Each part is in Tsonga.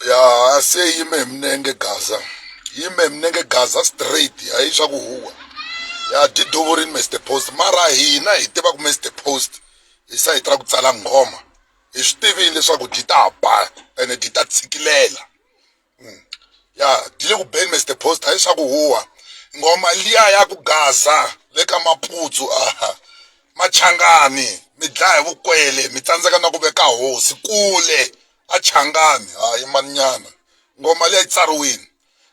Ya se yime hi minenge Gaza yime hi minenge Gaza straight hayi swa ku huwa ya dyi duvurini Mister Post mara hina hi tiva ku Mister Post hi sayiti ra ku tsala nghoma hi swi tivile leswaku dyi ta ba ene dyi ta tshikilela ya dyi le ku beni Mister Post hayi swa ku huwa nghoma liya ya ku gaza le ka maputsu aha machangani mi dlaya hi vukwele mi tsandzeka na ku veka hosi kule a changani hayi manyana nghoma leyi tsariwini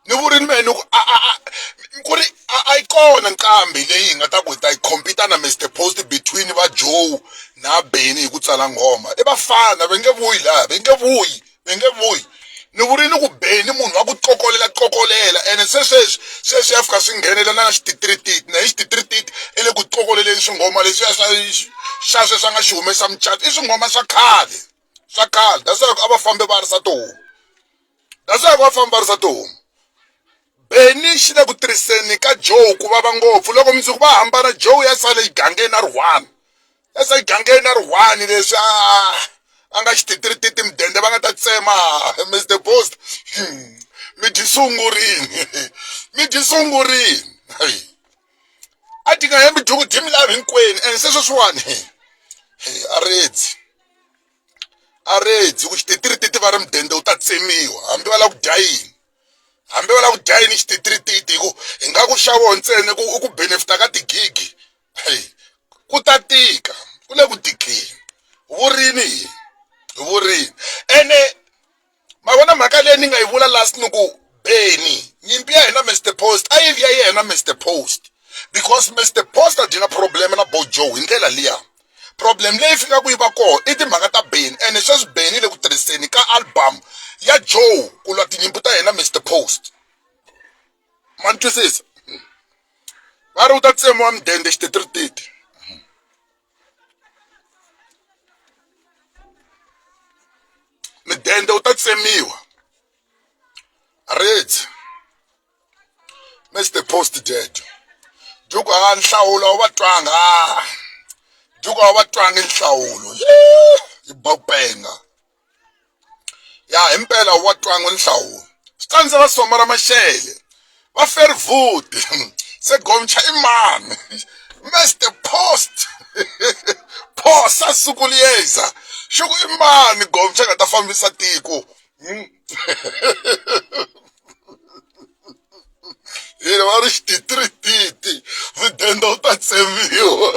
ni vurini mehe ni ku a a a ku ri a yi kona nqambi leyi hi nga ta ku hi ta yi compete na Mister Post between va Joe na Benny hi ku tsala nghoma i vafana va nge vuyi laha va nge vuyi va nge vuyi ni vurini ku Benny munhu wa ku qokolela qokolela ene se sweswi sweswi ya fika swi nghenela na xititrititi na hi xititrititi i le ku qokoleleni swinghoma leswiya swa xa sweswi a nga xi humesa mucato i swinghoma swa khale swa khale that's why a va fambi va risa tihomu that's why va famba va risa tihomu Benny xi le ku tirhiseni ka Joe ku vava ngopfu loko mundzuku va hambana Joe ya sale xigangeni a ri one ya sale xigangeni a ri one leswi a a nga xititirititi mudende va nga ta tsema Mister Post mi dyi sungurini mi dyi sungurini a ti nga hembi duku dyi mi lavi hinkwenu and se sweswiwani a redzi a redzi ku xititirititi va ri mudende wu ta tsemiwa hambi va lava ku dya yini hambi va lava ku dya yini xititirititi hi ku hi nga ku xava ntsena ku u ku benefita ka tigigi hey ku ta tika ku le ku tikeni vurini hi vurini ene ma vona mhaka leyi ni nga yi vula last ni ku Benny nyimpi ya hina Mister Post a yi ya yena Mister Post because Mister Post a dyi na problem na Bo Joe hi ndlela liya problem leyi fikaka yi va kona i timhaka ta Benny ene sweswi Benny le ku tirhiseni ka album ya Joe ku lwa tinyimpi ta yena Mister Post ma ni twisisa va ri u ta tsemiwa mudende xititirititi midende wu ta tsemiwa reds Mr Post dead duku a nhlawulo a wu va twanga ah. Duku a wu va twangi nhlawulo yi ba ku penga ya himpela wa twanga nhlawulo swi tsandze va soma ra maxele va ferivhuti se gomcha i mani Mr Post phosa siku liyeza xi ku i mani gomcha nga ta fambisa tiko Yena va ri xititirititi mudende wu ta tsemiwa.